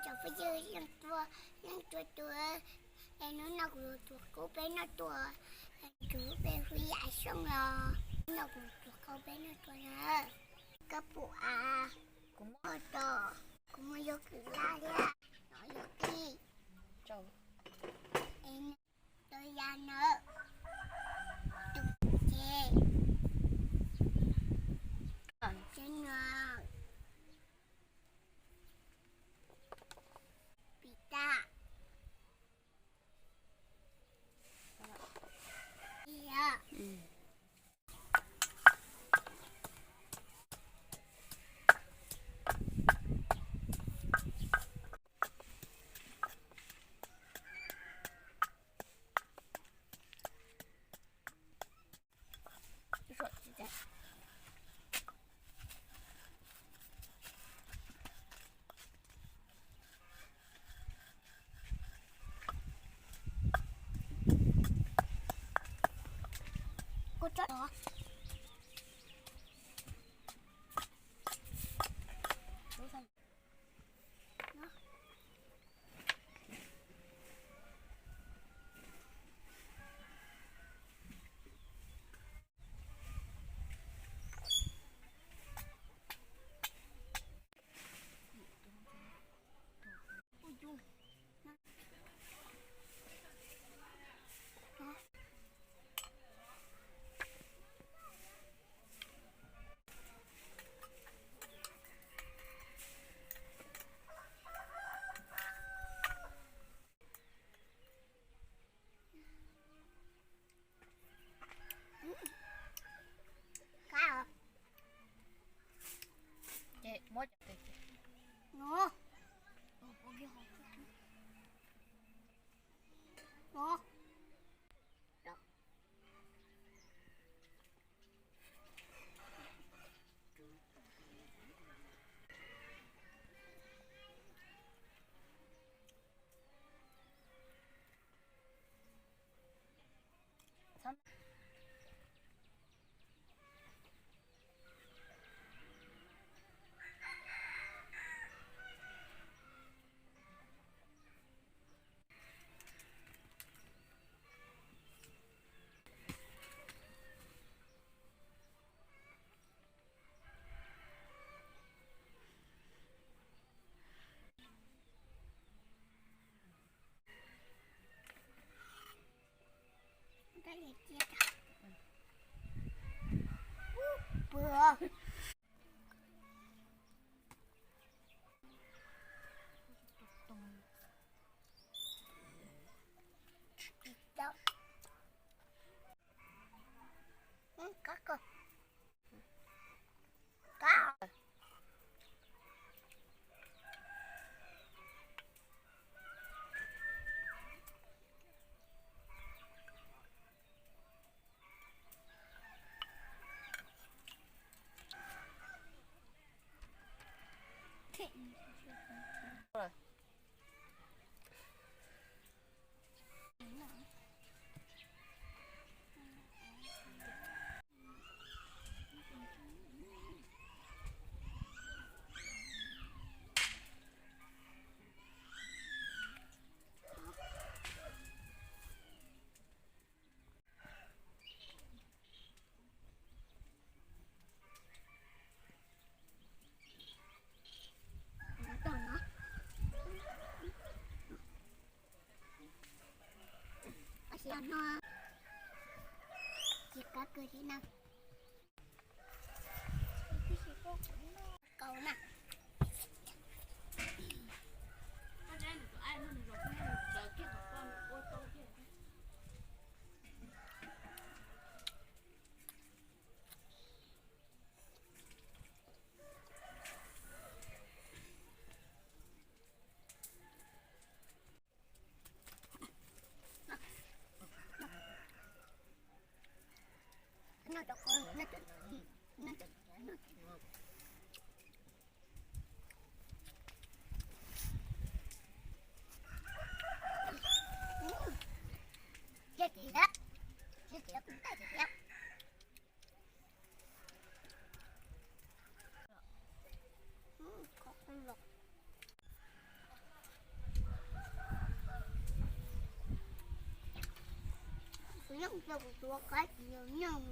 Tsoom phooj ywg, yeej tua, yeej tua tua. Es hnub no kuv yuav tua qau peb noj tua. Kuv lub npe hu Yaj Xyooj los, hnub no kuv yuav tua qau peb noj tua na. Koj pum av, kuv muaj tos, kuv muaj yog kwv laj thiab, no yog qij. Es tus ya nawb, tus ces, ces no, pis tas. Tsis qab kawg thiab na. Kaus na. Coj kuv tus qab tsis nyob.